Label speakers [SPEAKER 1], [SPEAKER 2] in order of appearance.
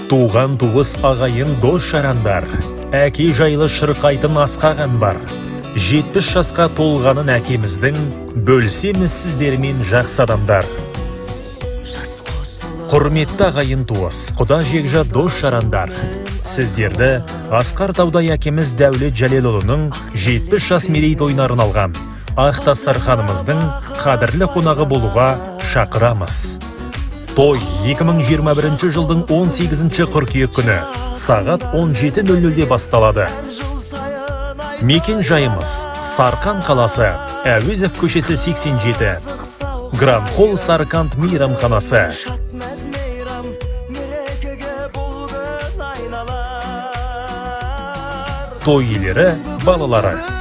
[SPEAKER 1] Туған туыс, ағайын, дос жарандар, әке жайлы шырқайтын асқақ ән бар. 70 жасқа толғанын әкеміздің бөлісеміз сіздермен, жақсы адамдар. Құрметті ағайын туыс, құда жекжат, дос жарандар, сіздерді асқар таудай әкеміз Дәулет Жәлелұлының 70 жас мерейтойына арналған ақ дастарханымыздың қадірлі қонағы болуға шақырамыз. Той 2021 жылдың 18 қыркүйек күні сағат 17:00-де басталады. Мекен жайымыз: Сарқан қаласы, Әуезов көшесі 87, Гранд Холл Сарканд мейрамханасы. Той иелері балалары.